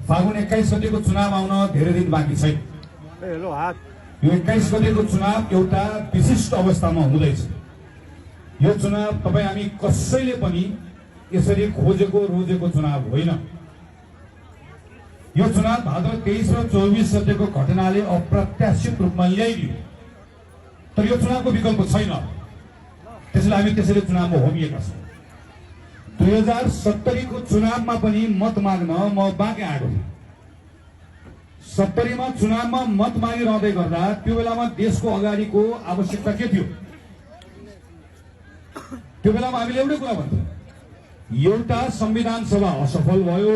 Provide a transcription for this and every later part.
फागुन 21 गतेको चुनाव आउन धेरै दिन बाँकी छैन। यो 21 गतेको चुनाव एउटा विशिष्ट अवस्थामा हुँदैछ। यो चुनाव तपाईँ हामी कसैले पनि यसरी खोजेको रोजेको चुनाव होइन। यो चुनाव भाद्र 23 र 24 गतेको घटनाले अप्रत्याशित रूपमा ल्याइदियो, तर यो चुनावको विकल्प छैन। त्यसैले हामी त्यसैले चुनावमा होमिएका छौँ। 2070 को चुनावमा पनि मत माग्न म बाँके आएको थिएँ। 70 मा चुनावमा मत मागिरहँदै गर्दा त्यो बेलामा देशको अगाडिको आवश्यकता के थियो? त्यो बेलामा हामीले एउटै कुरा भन्थ्यौँ, एउटा संविधान सभा असफल भयो,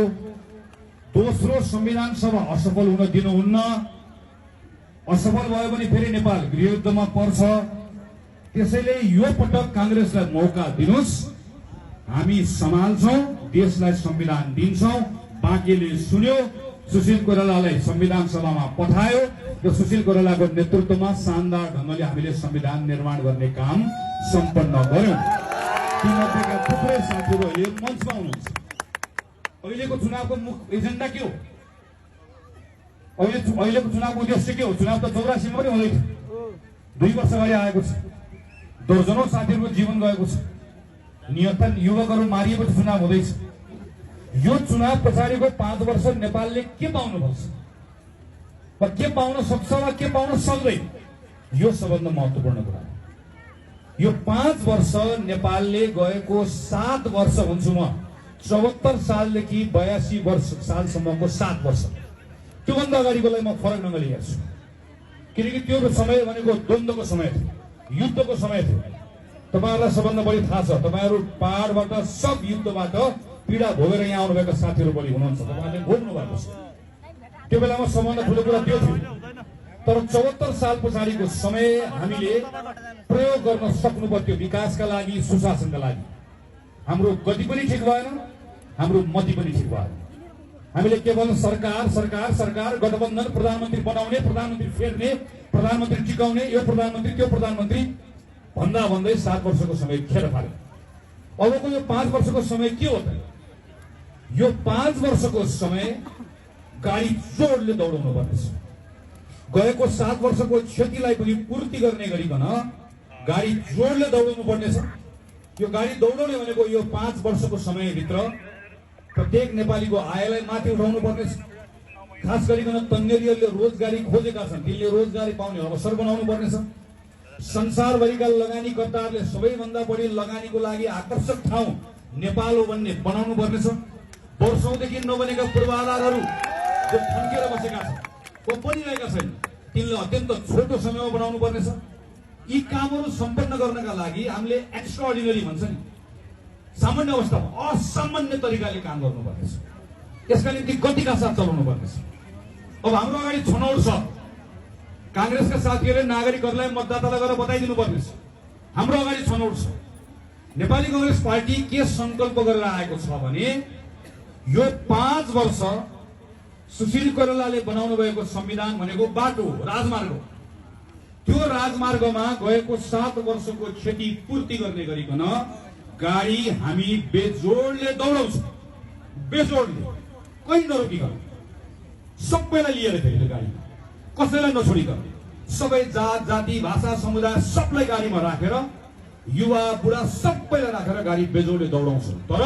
दोस्रो संविधान सभा असफल हुन दिनुहुन्न। असफल भयो भने फेरि नेपाल गृहयुद्धमा पर्छ। त्यसैले यो पटक कांग्रेसलाई मौका दिनुस्, हामी सम्हाल्छौं, देशलाई संविधान दिन्छौं। बाँकीले सुन्यो, सुशील कोइरालालाई संविधान सभामा पठायो र सुशील कोइरालाको नेतृत्वमा शानदार ढंगले हामीले संविधान निर्माण गर्ने काम सम्पन्न गर्यौं। तीमध्येका थुप्रै साथीहरू अहिले मञ्चमा हुनुहुन्छ। अहिलेको चुनावको मुख्य एजेन्डा के हो? अहिलेको चुनावको उद्देश्य के हो? चुनाव त 84 मा पनि हुँदै थियो, 2 वर्ष अगाडि आएको छ। दर्जनौं साथीहरूको जीवन गएको छ, नियतन युवकहरू मारिएपछि चुनाव हुँदैछ। यो चुनाव पछाडिको 5 वर्ष नेपालले के पाउनुपर्छ, वा के पाउन सक्छ वा के पाउन सक्दैन, यो सबभन्दा महत्त्वपूर्ण कुरा हो। यो 5 वर्ष नेपालले गएको 7 वर्ष भन्छु म, 74 सालदेखि 82 सालसम्मको 7 वर्ष, त्योभन्दा अगाडिकोलाई म फरक ढङ्गले हेर्छु। किनकि त्यो समय भनेको द्वन्द्वको समय थियो, युद्धको समय थियो। तपाईहरुलाई सबभन्दा बढी थाहा छ, तपाईहरु पहाडबाट सब युद्धबाट पीडा भोगेर यहाँ आउनुभएका साथीहरू बढी हुनुहुन्छ, तपाईहरुले भोग्नु भएको छ। त्यो बेलामा सबभन्दा ठुलो कुरा त्यो थियो। तर 74 साल पछाडिको समय हामीले प्रयोग गर्न सक्नु पर्थ्यो विकासका लागि, सुशासनका लागि। हाम्रो गति पनि ठिक भएन, हाम्रो मति पनि ठिक भएन। हामीले केवल सरकार सरकार सरकार गठबन्धन, प्रधानमन्त्री बनाउने, प्रधानमन्त्री फेर्ने, प्रधानमन्त्री टिकाउने, यो प्रधानमन्त्री त्यो प्रधानमन्त्री भन्दा भन्दै 7 वर्षको समय खेर फाल्यो। अबको यो 5 वर्षको समय के हो त? यो 5 वर्षको समय गाडी जोडले दौडाउनु पर्नेछ। गएको 7 वर्षको क्षतिलाई पनि पूर्ति गर्ने गरिकन गाडी जोडले दौडाउनु पर्नेछ। यो गाडी दौडाउने भनेको यो 5 वर्षको समयभित्र प्रत्येक नेपालीको आयलाई माथि उठाउनु पर्नेछ। खास गरिकन तन्नेरीहरूले रोजगारी खोजेका छन्, तिनले रोजगारी पाउने अवसर बनाउनु पर्नेछ। संसारभरिका लगानीकर्ताहरूले सबैभन्दा बढी लगानीको लागि आकर्षक ठाउँ नेपाल हो भन्ने बनाउनु पर्नेछ। वर्षौंदेखि नबनेका पूर्वाधारहरू जो थन्केर बसेका छन्, वो बनिरहेका छैन, तिनले अत्यन्त छोटो समयमा बनाउनु पर्नेछ। यी कामहरू सम्पन्न गर्नका लागि हामीले एक्स्ट्राअर्डिनरी भन्छ नि, सामान्य अवस्थामा असामान्य तरिकाले काम गर्नुपर्नेछ। यसका निम्ति गतिका साथ चलाउनु पर्नेछ। अब हाम्रो अगाडि छनौट छ, कांग्रेसका साथीहरूले नागरिकहरूलाई मतदातालाई गएर बताइदिनु पर्नेछ। हाम्रो अगाडि छनौट छ। नेपाली कांग्रेस पार्टी के संकल्प गरेर आएको छ भने यो 5 वर्ष सुशील कोइरालाले बनाउनु भएको संविधान भनेको बाटो, राजमार्ग हो। त्यो राजमार्गमा गएको 7 वर्षको क्षति पूर्ति गर्ने गरिकन गाडी हामी बेजोडले दौडाउँछौँ, बेजोडले, कहीँ नरोकिकन, सबैलाई लिएर फेरि गाडी, कसैलाई नछोडिकन, सबै जात जाति भाषा समुदाय सबलाई गाडीमा राखेर, युवा बुढा सबैलाई राखेर गाडी बेजोडले दौडाउँछौँ। तर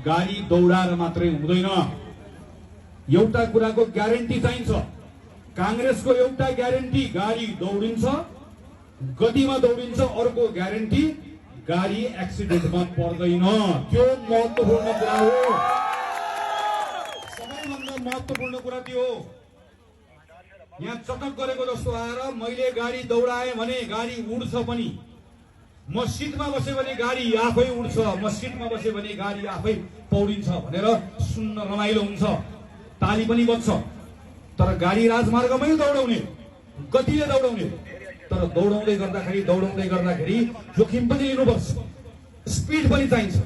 गाडी दौडाएर मात्रै हुँदैन, एउटा कुराको ग्यारेन्टी चाहिन्छ। कांग्रेसको एउटा ग्यारेन्टी, गाडी दौडिन्छ, गतिमा दौडिन्छ। अर्को ग्यारेन्टी, गाडी एक्सिडेन्टमा पर्दैन। त्यो महत्त्वपूर्ण कुरा हो, सबैभन्दा महत्त्वपूर्ण कुरा त्यो हो। यहाँ चटक गरेको जस्तो आएर मैले गाडी दौडाएँ भने गाडी उड्छ पनि, म सिटमा बसे भने गाडी आफै उड्छ, म सिटमा बसे भने गाडी आफै पौडिन्छ भनेर सुन्न रमाइलो हुन्छ, ताली पनि बज्छ। तर गाडी राजमार्गमै दौडाउने, गतिले दौडाउने। तर दौडाउँदै गर्दाखेरि जोखिम पनि लिनुपर्छ, स्पिड पनि चाहिन्छ।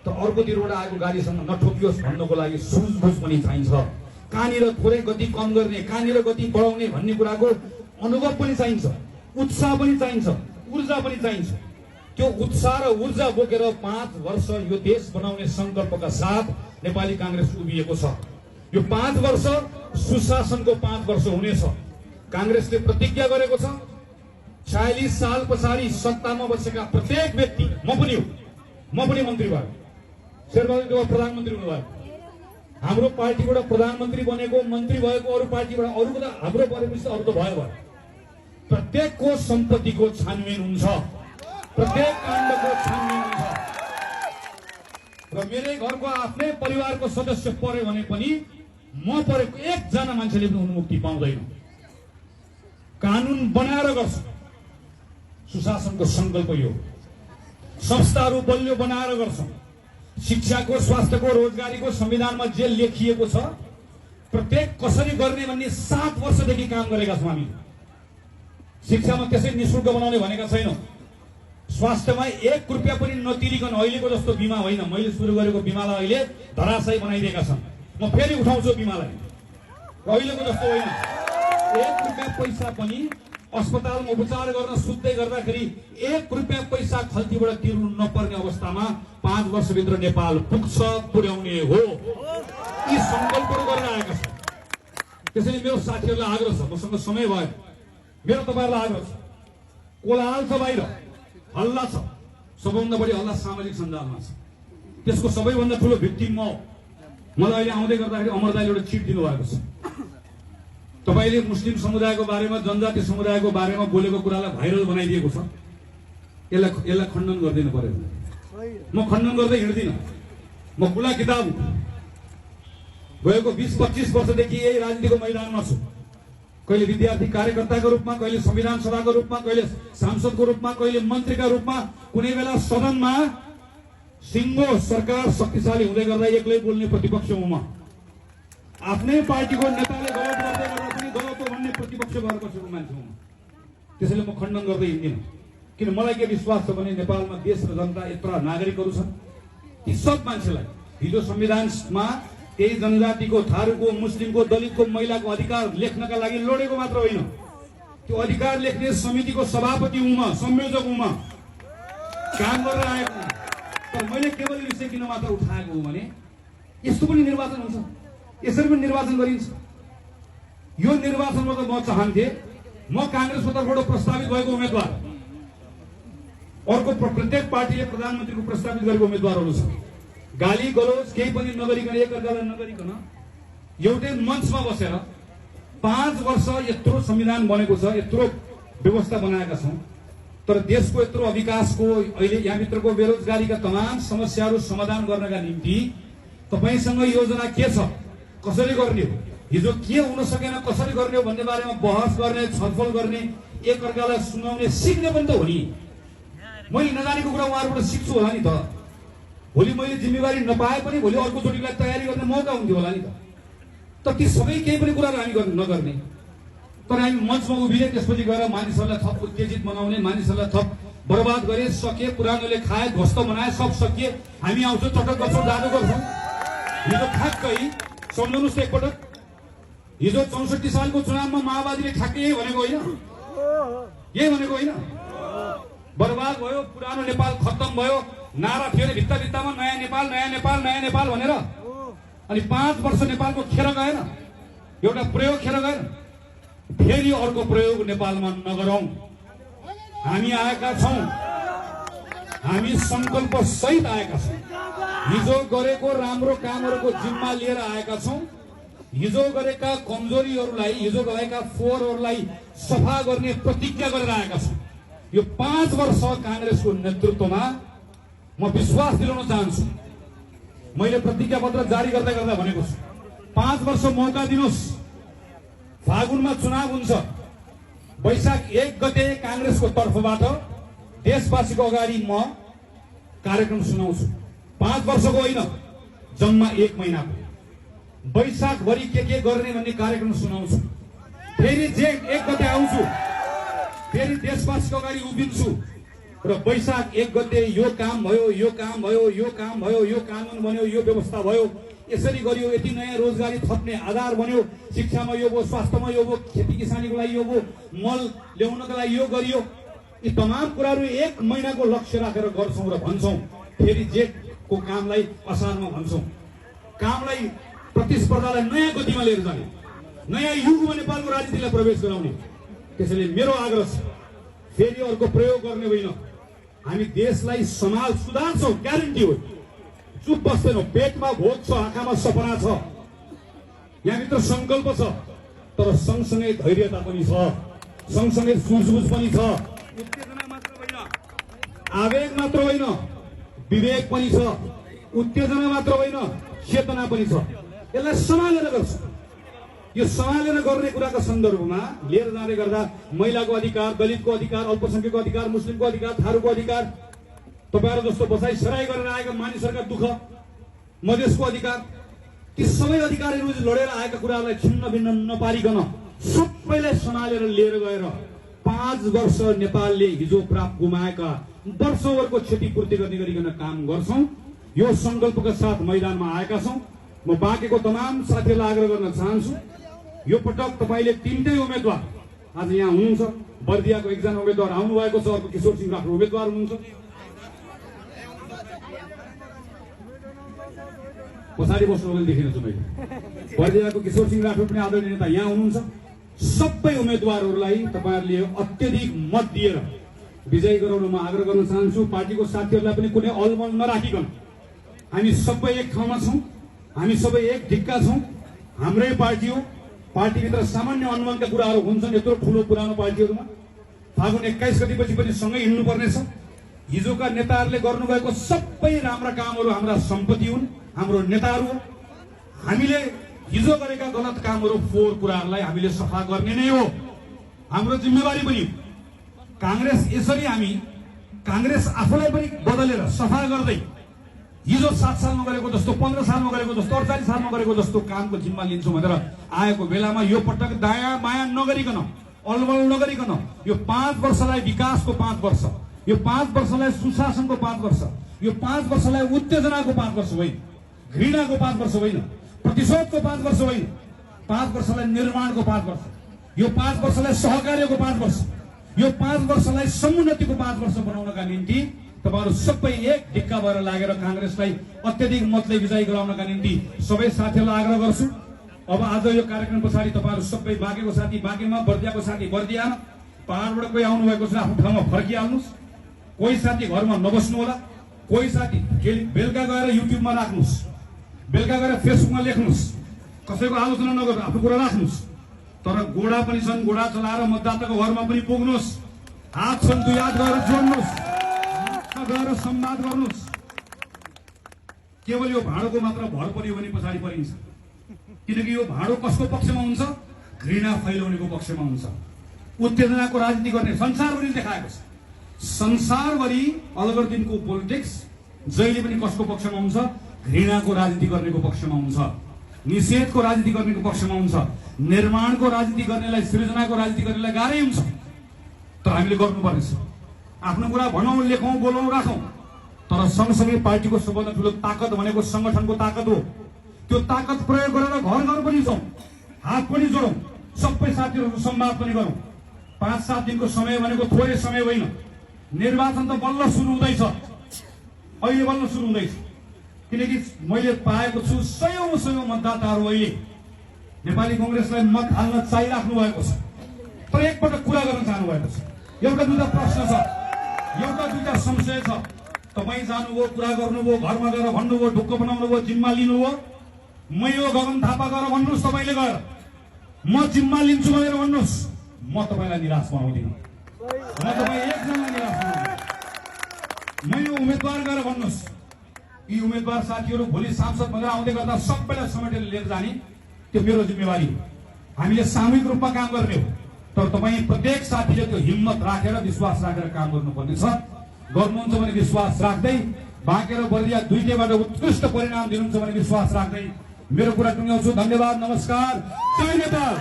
तर अर्कोतिरबाट आएको गाडीसँग नठोकियोस् भन्नको लागि सुझबुझ पनि चाहिन्छ। कहाँनिर थोरै गति कम गर्ने, कहाँनिर गति बढाउने भन्ने कुराको अनुभव पनि चाहिन्छ, उत्साह पनि चाहिन्छ, ऊर्जा पनि चाहिन्छ। त्यो उत्साह र ऊर्जा बोकेर 5 वर्ष यो देश बनाउने संकल्पका साथ नेपाली कांग्रेस उभिएको छ। यो 5 वर्ष सुशासनको 5 वर्ष हुनेछ। कांग्रेसले प्रतिज्ञा गरेको छ 46 साल पछाडि सत्तामा बसेका प्रत्येक व्यक्ति, म पनि मन्त्री भयो, शेरबहादुर प्रधानमन्त्री हुनुभयो, हाम्रो पार्टीबाट प्रधानमन्त्री बनेको, मन्त्री भएको, अरू पार्टीबाट अरूको त हाम्रो परेपछि अरू त भयो। प्रत्येकको सम्पत्तिको छानबिन हुन्छ, प्रत्येक काण्डको छानबिन हुन्छ। र मेरै घरको आफ्नै परिवारको सदस्य पर्यो भने पनि म परेको एकजना मान्छेले पनि उन्मुक्ति पाउँदैन। कानून बनाएर गर्छ, सुशासनको संकल्प यो। संस्थाहरू बलियो बनाएर गर्छ। शिक्षाको, स्वास्थ्यको, रोजगारीको संविधानमा जे लेखिएको छ प्रत्येक कसरी गर्ने भन्ने 7 वर्षदेखि काम गरेका छौँ हामी। शिक्षामा त्यसै निशुल्क बनाउने भनेका छैनौँ। स्वास्थ्यमा 1 रुपियाँ पनि नतिरिकन अहिलेको जस्तो बिमा होइन, मैले सुरु गरेको बिमालाई अहिले धराशायी बनाइदिएका छन्। म फेरि उठाउँछु बिमालाई, अहिलेको जस्तो होइन। 1 रुपियाँ पैसा पनि अस्पतालमा उपचार गर्न सुत्दै गर्दाखेरि 1 रुपियाँ पैसा खल्तीबाट तिर्नु नपर्ने अवस्थामा 5 वर्षभित्र नेपाल पुग्छ, पुर्याउने हो। यी संकल्पहरू गरेर आएका छन्। त्यसैले मेरो साथीहरूलाई आग्रह छ, मसँग समय भयो, मेरो तपाईँहरूलाई आग्रह छ, कोलाहल छ बाहिर, हल्ला छ, सबैभन्दा बढी हल्ला सामाजिक सञ्जालमा छ। त्यसको सबैभन्दा ठुलो भिक्टिम म हो। मलाई अहिले आउँदै गर्दाखेरि अमर दाइले एउटा चिट दिनुभएको छ। तपाईले मुस्लिम समुदायको बारेमा, जनजाति समुदायको बारेमा बोलेको कुरालाई भाइरल बनाइदिएको छ। यसलाई खण्डन गर्दिनु पर्यो। म खण्डन गर्दै हिँड्दिनँ, म खुला किताब हुँ। गएको 20-25 वर्षदेखि यही राजनीतिको मैदानमा छु। कहिले विद्यार्थी कार्यकर्ताको रूपमा, कहिले संविधान सभाको रूपमा, कहिले सांसदको रूपमा, कहिले मन्त्रीका रूपमा, कुनै बेला सदनमा सिङ्गो सरकार शक्तिशाली हुँदै गर्दा एक्लै बोल्ने प्रतिपक्ष हुँ म। आफ्नै पार्टीको नेताले गलत गर्दै गर्दा पनि गलत हो भन्ने प्रतिपक्ष भएर बसेको मान्छे हुँ। त्यसैले म खण्डन गर्दै हिँड्दिनँ। किन मलाई के विश्वास छ भने नेपालमा देश र जनता यत्र नागरिकहरू छन्, ती सब मान्छेलाई हिजो संविधानमा त्यही जनजातिको, थारूको, मुस्लिमको, दलितको, महिलाको अधिकार लेख्नका लागि लडेको मात्र होइन, त्यो अधिकार लेख्ने समितिको सभापति हुँ म, संयोजक हुँ म, काम गरेर आएको हुँ। तर मैले केवल यो विषय किन मात्र उठाएको हो भने यस्तो पनि निर्वाचन हुन्छ, यसरी पनि निर्वाचन गरिन्छ। यो निर्वाचनमा त म चाहन्थे म कांग्रेसको तर्फबाट प्रस्तावित भएको उम्मेदवार, अर्को प्रत्येक पार्टीले प्रधानमन्त्रीको प्रस्तावित गरेको उम्मेदवारहरू छ, गाली गलोज केही पनि नगरिकन, एकअर्कालाई नगरिकन एउटै मञ्चमा बसेर 5 वर्ष यत्रो संविधान बनेको छ, यत्रो व्यवस्था बनाएका छौँ, तर देशको यत्रो विकासको, अहिले यहाँभित्रको बेरोजगारीका तमाम समस्याहरू समाधान गर्नका निम्ति तपाईसँग योजना के छ, कसरी गर्ने हो, हिजो के हुन सकेन कसरी गर्ने हो भन्ने बारेमा बहस गर्ने, छलफल गर्ने, एकअर्कालाई सुनाउने, सिक्ने पनि त हो नि। मैले नजानेको कुरा उहाँहरूबाट सिक्छु होला नि त। भोलि मैले जिम्मेवारी नपाए पनि भोलि अर्कोचोटिलाई तयारी गर्ने मौका हुन्थ्यो होला नि त। तर ती सबै केही पनि कुराहरू हामी नगर्ने, तर हामी मञ्चमा उभिने, त्यसपछि गएर मानिसहरूलाई थप उत्तेजित बनाउने, मानिसहरूलाई थप बर्बाद गरे, सके, पुरानोले खाए, ध्वस्त बनाए, सब सकिए, हामी आउँछौँ, चटक गर्छौँ, जादु गर्छौँ। हिजो ठ्याक्कै सम्झाउनुहोस् एकपटक, हिजो 64 सालको चुनावमा माओवादीले ठ्याक्कै यही भनेको होइन, यही भनेको होइन, बर्बाद भयो, पुरानो नेपाल खत्तम भयो, नारा थियो भित्ता भित्तामा नयाँ नेपाल, नयाँ नेपाल, नयाँ नेपाल भनेर। अनि 5 वर्ष नेपालको खेर गएन, एउटा प्रयोग खेर गएन, फेरि अर्को प्रयोग नेपालमा नगरौं। हामी आएका छौं, हामी संकल्प सहित आएका छौं, हिजो गरेको राम्रो कामहरूको जिम्मा लिएर आएका छौं, हिजो गरेका कमजोरीहरूलाई, हिजो गरेका फोहोरहरूलाई सफा गर्ने प्रतिज्ञा गरेर आएका छौं। यो 5 वर्ष कांग्रेसको नेतृत्वमा म विश्वास दिलाउन चाहन्छु। मैले प्रतिज्ञा पत्र जारी गर्दा गर्दा भनेको छु, 5 वर्ष मौका दिनुहोस्। फागुनमा चुनाव हुन्छ, वैशाख 1 गते कांग्रेसको तर्फबाट देशवासीको अगाडि म कार्यक्रम सुनाउँछु। 5 वर्षको होइन, जम्मा 1 महिनाको, वैशाख भरि के गर्ने भन्ने कार्यक्रम सुनाउँछु। फेरि जेठ 1 गते आउँछु, फेरि देशवासीको अगाडि उभिन्छु र वैशाख 1 गते यो काम भयो, यो काम भयो, यो काम भयो, यो कानून बन्यो, यो व्यवस्था भयो, यसरी गरियो, यति नयाँ रोजगारी थप्ने आधार बन्यो, शिक्षामा यो भयो, स्वास्थ्यमा यो भयो, खेती किसानीको लागि यो भयो, मल ल्याउनको लागि यो गरियो। यी तमाम कुराहरू 1 महिनाको लक्ष्य राखेर गर्छौं र भन्छौं। फेरि जेठको कामलाई असारमा भन्छौं। कामलाई प्रतिस्पर्धालाई नयाँ गतिमा लिएर जाने, नयाँ युगमा नेपालको राजनीतिलाई प्रवेश गराउने। त्यसैले मेरो आग्रह छ, फेरि अर्को प्रयोग गर्ने होइन। हामी देशलाई सुधार्छौँ, ग्यारेन्टी हो। चुप बस्दैनौँ। पेटमा भोक छ, आँखामा सपना छ, यहाँभित्र संकल्प छ, तर सँगसँगै धैर्यता पनि छ, सँगसँगै सुझबुझ पनि छ। उत्तेजना मात्र होइन, आवेग मात्र होइन, विवेक पनि छ। उत्तेजना मात्र होइन, चेतना पनि छ। यसलाई सम्हालेर गर्छ। यो सम्हालेर गर्ने कुराको सन्दर्भमा लिएर जाँदै गर्दा महिलाको अधिकार, दलितको अधिकार, अल्पसंख्यकको अधिकार, मुस्लिमको अधिकार, थारूको अधिकार, तपाईहरु जस्तो बसाई सराई गरेर आएका मानिसहरूका दुःख, मधेसको अधिकार, ती सबै अधिकारहरू लडेर आएका कुराहरूलाई छिन्न भिन्न नपारिकन सबैलाई सम्हालेर लिएर गएर 5 वर्ष नेपालले हिजो प्राप्त गुमाएका वर्षौंको क्षतिपूर्ति गर्ने गरिकन काम गर्छौं। यो संकल्पका साथ मैदानमा आएका छौं। म बाँकेको तमाम साथीहरूलाई आग्रह गर्न चाहन्छु, यो पटक तपाईले तीनटै उम्मेदवार आज यहाँ हुनुहुन्छ। बर्दियाको एकजना उम्मेदवार आउनु भएको छ, अर्को किशोर सिंह राठौर उम्मेदवार हुनुहुन्छ। पछाडि बस्नु मैले देखिन छु। मैले बर्दियाको किशोर सिंह राठौर पनि आदरणीय नेता यहाँ हुनुहुन्छ। सबै उम्मेदवारहरूलाई तपाईहरुले अत्यधिक मत दिएर विजयी गराउन म आग्रह गर्न चाहन्छु। पार्टीको साथीहरूलाई पनि कुनै अलमल नराखिकन हामी सबै एक ठाउँमा छौं, हामी सबै एक ढिक्का छौं। हाम्रै पार्टी हो। पार्टीभित्र सामान्य अनुमानका कुराहरू हुन्छन्। यत्रो ठूलो पुरानो पार्टीहरूमा फागुन 21 गतेपछि पनि सँगै हिँड्नु पर्नेछ। हिजोका नेताहरूले गर्नुभएको सबै राम्रा कामहरू हाम्रा सम्पत्ति हुन्, हाम्रो नेताहरू हो। हामीले हिजो गरेका गलत कामहरू, फोहोर कुराहरूलाई हामीले सफा गर्ने नै हो, हाम्रो जिम्मेवारी पनि। कांग्रेस यसरी हामी कांग्रेस आफूलाई पनि बदलेर सफा गर्दै हिजो 7 सालमा गरेको जस्तो, 15 सालमा गरेको जस्तो, 48 सालमा गरेको जस्तो कामको जिम्मा लिन्छौं भनेर आएको बेलामा यो पटक दायाँ बायाँ नगरिकन, अलमल नगरिकन यो 5 वर्षलाई विकासको 5 वर्ष, यो 5 वर्षलाई सुशासनको 5 वर्ष, यो 5 वर्षलाई उत्तेजनाको 5 वर्ष होइन, घृणाको 5 वर्ष होइन, प्रतिशोधको 5 वर्ष होइन, 5 वर्षलाई निर्माणको 5 वर्ष, यो 5 वर्षलाई सहकार्यको 5 वर्ष, यो 5 वर्षलाई समुन्नतिको 5 वर्ष बनाउनका निम्ति तपाईहरु सबै एक ढिक्का भएर लागेर कांग्रेसलाई अत्यधिक मतले विजयी गराउनका निम्ति सबै साथीहरूलाई आग्रह गर्छु। अब आज यो कार्यक्रम पछाडि तपाईहरु सबै बाँकेको साथी बाँकेमा, बर्दियाको साथी बर्दियामा, पहाडबाट कोही आउनु भएको छ आफ्नो ठाउँमा फर्किहाल्नुस्, कोही साथी घरमा नबस्नु होला, कोही साथी बेलुका गएर युट्युबमा राख्नुस्, बेलुका गएर फेसबुकमा लेख्नुस्, कसैको आलोचना नगर्नु, आफ्नो कुरा राख्नुस्। तर गोडा पनि छन्, गोडा चलाएर मतदाताको घरमा पनि पुग्नुस्, हात छन् दुई हात गएर जोड्नुस्, गएर संवाद गर्नुस्। केवल यो भाडोको मात्र भर पर्यो भने पछाडि परिन्छ। किनकि यो भाडो कसको पक्षमा हुन्छ? घृणा फैलाउनेको पक्षमा हुन्छ, उत्तेजनाको राजनीति गर्ने संसारभरि देखाएको छ। संसारभरि अलग दिनको पोलिटिक्स जहिले पनि कसको पक्षमा हुन्छ? घृणाको राजनीति गर्नेको पक्षमा हुन्छ, निषेधको राजनीति गर्नेको पक्षमा हुन्छ। निर्माणको राजनीति गर्नेलाई, सृजनाको राजनीति गर्नेलाई गाह्रै हुन्छ। तर हामीले गर्नुपर्नेछ। आफ्नो कुरा भनौं, लेखौं, बोलौं, राखौं, तर सँगसँगै पार्टीको सबभन्दा ठूलो ताकत भनेको संगठनको ताकत हो। त्यो ताकत प्रयोग गरेर घर घर पनि जाउँ, हात पनि जोडौं, सबै साथीहरूको संवाद पनि गरौं। 5-7 दिनको समय भनेको थोरै समय होइन। निर्वाचन त बल्ल सुरु हुँदैछ, अहिले बल्ल सुरु हुँदैछ। किनकि मैले पाएको छु सयौं मतदाताहरू अहिले नेपाली कांग्रेसलाई मत हाल्न चाहिराख्नु भएको छ, तर एकपटक कुरा गर्न चाहनु भएको छ। एउटा दुईटा प्रश्न छ, एउटा दुईटा संशय छ। तपाई जानुभयो, कुरा गर्नुभयो, घरमा गएर भन्नुभयो, ढुक्क बनाउनुभयो, जिम्मा लिनुभयो। म यो गगन थापा गएर भन्नुस्, तपाईले गएर म जिम्मा लिन्छु भनेर भन्नुस्, म तपाईलाई निराश बनाउँदिन। म तपाई एकजना निराश बनाउँदिन। म यो उम्मेदवार गएर भन्नुस्, यी उम्मेदवार साथीहरू भोलि सांसद भनेर आउँदै गर्दा सबैलाई समेटेर लिएर जाने त्यो मेरो जिम्मेवारी हो। हामीले सामूहिक रूपमा काम गर्ने हो, तर तपाई प्रत्येक साथीले त्यो हिम्मत राखेर, विश्वास राखेर काम गर्नुपर्ने छ। गर्नुहुन्छ भने विश्वास राख्दै, बाँकेर बर्दिया दुईटैबाट उत्कृष्ट परिणाम दिनुहुन्छ भने विश्वास राख्दै मेरो कुरा टुङ्ग्याउँछु। धन्यवाद, नमस्कार, जय नेपाल।